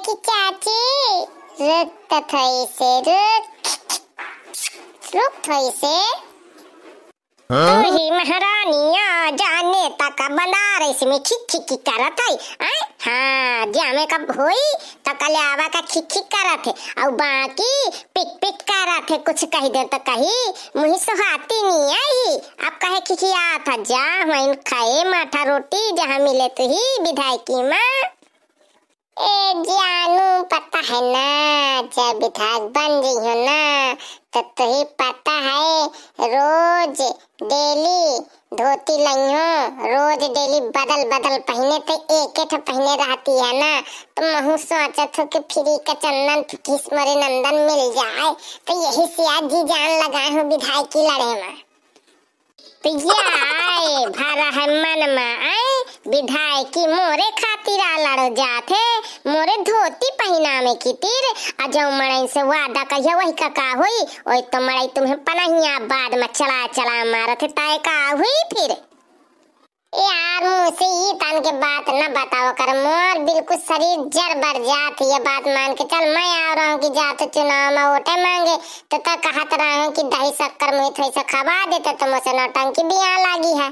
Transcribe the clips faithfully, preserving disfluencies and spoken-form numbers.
कि चाची, रुक त थोड़ी से, रुक, रुक थोड़ी से। हाँ? तू ही महारानी आजा, नेता का बनारस में खिक खिक करत है, आय? हाँ, जामे कब होई त कल्यावा का खिक खिक करत है, और बाकी पिक पिक करत है, कुछ कही दे त कही मुँह सुहाती नहीं आई। अब कहे खिखिया था जा, वहीं खाए माठा रोटी जहाँ मिले तुही विधायकी माँ। ए जानू, पता है ना, जब विधायक बन जइहो ना, त तुही पता है, रोज डेली धोती लइहो, रोज डेली बदल बदल पहिने, त एके ठो पहिने रहती है ना। त महू सोचत हो कि फ्री का चंदन फुकीस मोरे नंदन मिल जाए, त यही से आज जी जान लगाए हो विधायकी लड़े में। त याय भरा है मन मा, आय, विधायकी मोरे खातिर आ लड़ जात है, मोरे धोती पहिनावे की तीर, आ जौ मड़ई से वादा कहिया वही का, का होई, ओई तो मड़ई तुम्हें पनहिया बाद मा चला चला मारत है, ताय का हुई फिर? यार, मुँह से ई तन के बात न बताओ कर, मोर बिल्कुल शरीर जर बर जात है, ये बात मान के चल, मैं आ रहा हूँ कि जात चुनाव मा वोटे मांगे, तो त कहत रहा हूँ कि दही शक्कर मुहित है से खवा देते, तो मुझसे नौटंकी भी आ लागी है।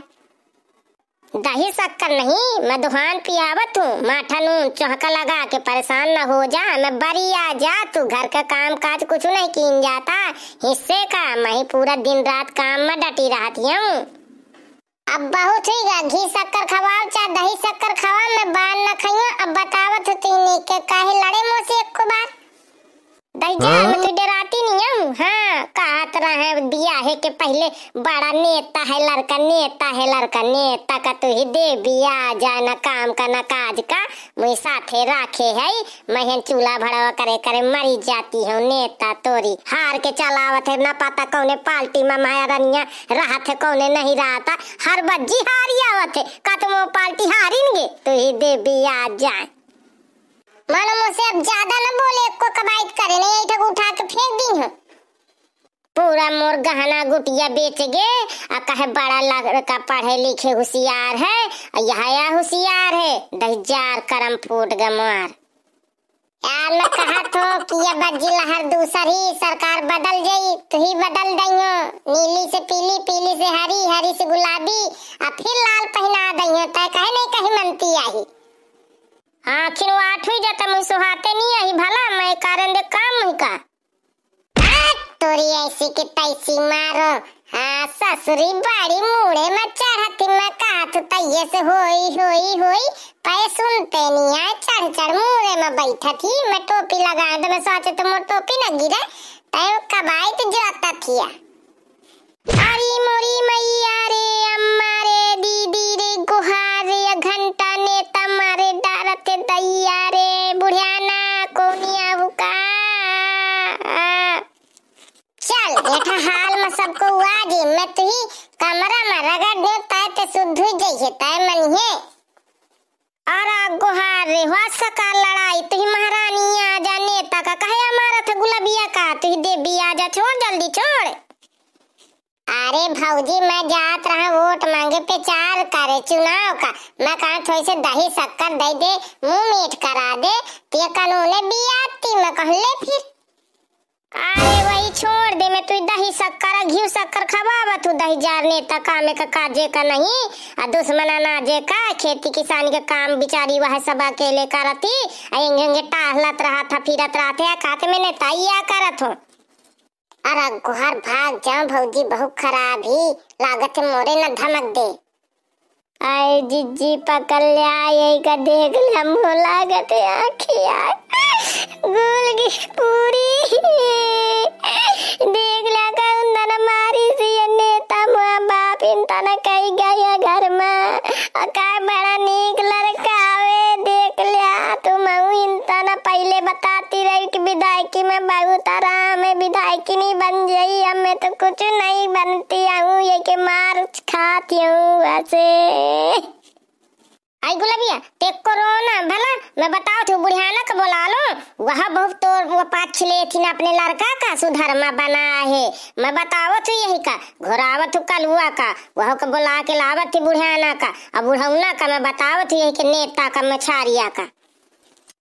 दही शक्कर नहीं, मधुहान पियावत हूँ, माठा नून चोहका लगा के परेशान न हो जा, मैं बरी आ जा, तू घर का काम काज कुछ नहीं कीन जाता, हिस्से का, मैं ही पूरा दिन रात काम में डटी रहती हूँ। अब बहुत हुई गा, घी शक्कर खवाओ चाहे दही शक्कर खवाओ, मैं बार न खइयो। अब बतावत हूँ तीनी के काहे लड़े मोसे एको बार। दहिजा हाँ? में तू डराती नहीं हूँ। हाँ, कहत रहे बियाहे के पहले बड़ा नेता है लड़का, नेता है लड़का, नेता का तू ही दे बिया जा, न काम का न काज का, मुई साथे राखे है, महन चूल्हा भड़वा करे करे मरी जाती हूँ। नेता तोरी हार के चलावत है, ना पता कौने पार्टी में माया रनिया रहत है, कौने नहीं रहता। हर बज्जी हारी आवत है, का तुम वो पार्टी हारिन गे? तू ही देवी आ जाए। मानो मुझसे अब ज्यादा न बोले, एको कबाइत करे नहीं, ऐठक उठा के फेंक दी हूँ। पूरा मोर गहना गुटिया बेच गे, आ कहे बड़ा लड़का पढ़े लिखे होशियार है, आ यह या होशियार है, दहिजार करम फूट गे मार। यार मैं कहत हो कि ये बज्जी लहर दूसर ही सरकार बदल जाई, तू ही बदल दइयो, नीली से पीली, पीली से हरी, हरी से गुलाबी, आ फिर लाल पहिना दइयो, तय कहे नहीं कहीं मनती आई। आखिर वो आठ हुई जाता मुँह सुहाते नहीं आई भला, मैं कारण दे काम मुँह का। आ, तोरी ऐसी की तैसी मारो। हाँ, ससुरी बड़ी मूड़े में चढ़त ही, मैं कहत हूँ तैये से होई, होई, होई, पै सुनते नहीं आए, चढ़ चढ़ मूड़े में बैठत ही, मैं टोपी लगाए तो मैं सोचे तो मोर टोपी न गिरे, तय कबाइत जोतत हिया। अरे मोरी मैया रे, अम्मा रे, दीदी रे, गुहार रे, घंटा नेता मारे डारत दैया रे, बुढ़ियाना कोनिया हुका। चल, एठा हाल में सबको आजी, मैं तुही कमरा में रगड़ दे, तय ते शुद्ध हुई जइहे, तय मनिहे। अरे गुहार रे, हुआ सका लड़ाई, तुही महारानी आ जा, नेता का कहे मारत गुलबिया का, तुही देवी आ जा, छोड़ जल्दी छोड़। अरे भौजी, मैं जात रहा वोट मांगे, प्रचार करे चुनाव का। मैं कहा थोड़ी से दही शक्कर दे दे, मुंह मीठ करा दे, ते कानूने बियाती। मैं कहले फिर। अरे वही छोड़ दे, मैं तू दही शक्कर, घी शक्कर खवावत हूँ, दही जार नेता कामे का काजे का नहीं, आ दुश्मन अनाजे का, खेती किसानी के काम बिचारी वह सब अकेले करती, आ एंगे एंगे टहलत रहत है, फिरत रहत है, कहते मैं नेता या करत हूँ। अरे घर भाग जाओ भौजी, बहुत खराब ही लागत है, मोरे न धमक दे। आए जिज्जी पकड़ ले, आए का देख ले, मुँह लागत है आँखी आए, गुल की पूरी। देख ले का उंदन मारी सी ये नेता मुआ बाप इंतन कई गया घर में। आ का बड़ा नीक लड़का आवे, देख ले तुम इंतन पहले बताती रही कि विधायकी में बहुत आराम है, विधायकी नहीं बन जाई, हमें तो कुछ नहीं बनती हूँ, ये के मार खाती हूँ वैसे। आई गुलबिया, ते कोरोना भला, मैं बताओ थे बुढ़ियाना का बोला लो, वह बहुत तोर वो पाछले थी ना अपने लड़का का सुधर में बना है, मैं बताओ थे यही का, घोरावत हूँ कलुआ का, वह का बोला के लावत थी बुढ़ियाना का, अब बुढ़ौना का मैं बताओ थे यही के नेता का मछारिया का।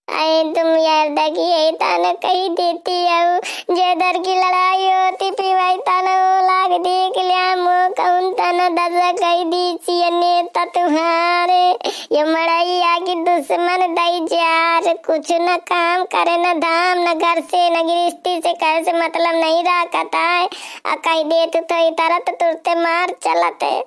अरे तुम यार देखी, यही ताना कही देती हो, जे दर की लड़ाई होती, फिर वही ताना वो लाग देख लिया, मो कौन ताना दसा कही दी सी नेता तुम्हारे, ये मड़ैया की दुश्मन दई जार, कुछ न काम करे, न धाम, न घर से, न गृहस्थी से, घर से मतलब नहीं रखत है, आ कही देत तो ई तरह तो तुरते मार चलत है।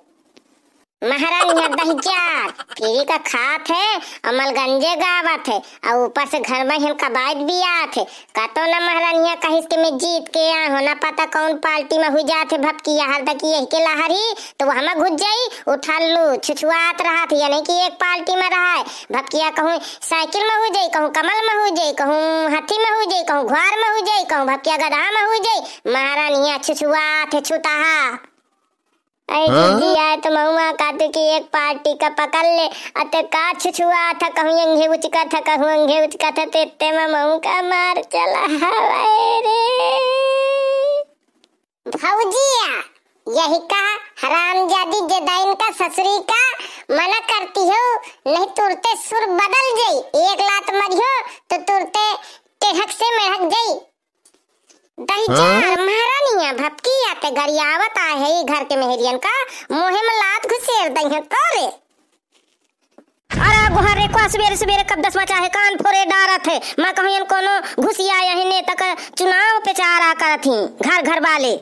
महारानी है दहिजार, फ्री का खात है, अमलगंजे गावत है, और ऊपर से घर में हम कबायत भी आत है। कतो ना महारानी है कहिस कि मैं जीत के आ हो, ना पता कौन पार्टी में हुई जात है भपकिया, हर दकी यही के लहर ही, तो वहाँ में घुस जाई, उठा लू, छुछुआत रहत है, यानी कि एक पार्टी में रहा है। भपकिया कहूँ साइकिल में हुई जाई, कहूँ कमल में हुई जाई, कहूँ हाथी में हुई जाई, कहूँ ग्वार में हुई जाई, कहूँ भपकिया गधा में हुई जाई। महारानी है छुछुआत है, छुतहा। ऐ हाँ? जीजी, आए तो महुआ काटू की एक पार्टी का पकड़ ले, अते का छुछुआ था, कहूँ अंगे उचका था, कहूँ अंगे उचका था, तेते में महू का मार चला हवाए रे। भौजिया, यही कहा हरामजादी जदाइन का ससुरी का मना करती हो, नहीं तुरते सुर बदल जाई, एक लात मरियो तो तुरते टेढ़क से मेढ़क जाई। दहिजार, हाँ? महारानिया भपकी आते गरियावत आए है ई घर के मेहरियन का, मुँहे में लात घुसेर दई है तोरे। अरे गोहर रे, का सुबेरे सुबेरे कब दस मचा है, कान फोरे डारत है। मैं कहूँ यन कोनो घुसिया यही नेता का चुनाव प्रचारा करत ही, घर घर वाले।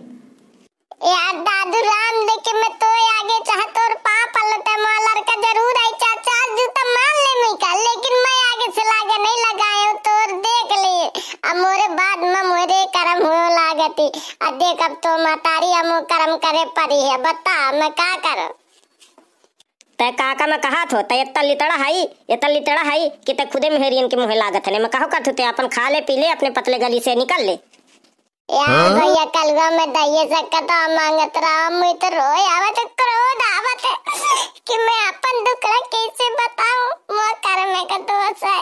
यार दादू राम देखे मैं तो आगे चाहे तोर पाप पलटे, मोर लड़का जरूर आई, चार चार जूता मार ले मैं का, लेकिन मैं आगे से लागे नहीं लगायो तोर देख ले। अब मोरे बाद में मोरे करम हो लागती। अब देख अब तो महतारी हमो करम करे पड़ी है, बता मैं का करूँ? तै काका मैं कहा थो, तै इतना लितड़ा हई, इतना लितड़ा हई कि तै खुदे मेहरियन के मुँहे लागत है। मैं कहो करत हो, तै अपन खा ले पी ले, अपने पतले गली से निकल ले। यार हाँ? भैया, कलुआ में दहिए से कतवा मांगत रहा, मुझे तो रोए आवत है, क्रोध आवत है कि मैं अपन दुखड़ा कैसे बताऊं, वो कर्म का दोष है।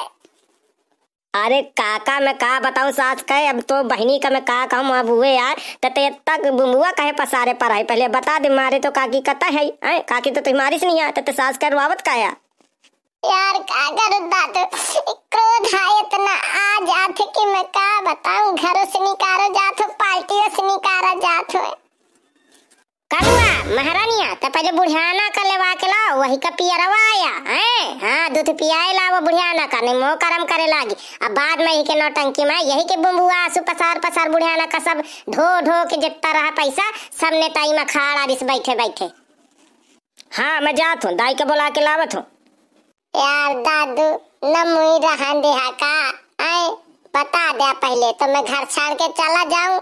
अरे काका मैं का बताऊं सास का, अब तो बहिनी का मैं का कहूं, अब हुए यार, त ते तक बुमुआ कहे पसारे पर है, पहले बता दे, मारे तो काकी कता है, हैं? काकी तो तुम्हारी से नहीं है, त ते सास का रुआवत का है? यार, का करूँ दादू, क्रोध है इतना आ जात है कि मैं का बताऊँ, घरों से निकारो जात हो, पार्टियों से निकारा जात हो। कलुआ, महारानिया, त पहले बुढ़ियाना का लेवा के लाओ, वही का पियरवा आया, हैं? हाँ, दूध पियाए लाओ बुढ़ियाना का, नहीं मोह करम करे लागी। अब बाद में ही के नौटंकी में, यही के बुम्बुआ आंसू पसार पसार बुढ़ियाना का सब ढो ढो के जितना रहा पैसा, सब नेताई में खाड़ा दिस बैठे बैठे। हाँ, मैं जात हूँ, दाई के बुला के लावत हूँ। यार दादू, न मुई रहन देहा का? आए, बता दे पहले, तो मैं घर छाड़ के चला जाऊं,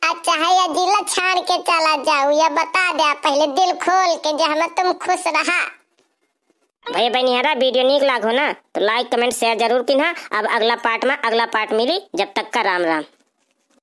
आ चाहे या जिला छाड़ के चला जाऊं, या बता दे पहले दिल खोल के, जे हमें तुम खुश रहा। भैया बहनी हरा video नीक लागो ना, तो like, comment, share जरूर किन्हा। अब अगला part में अगला part मिली, जब तक का राम राम।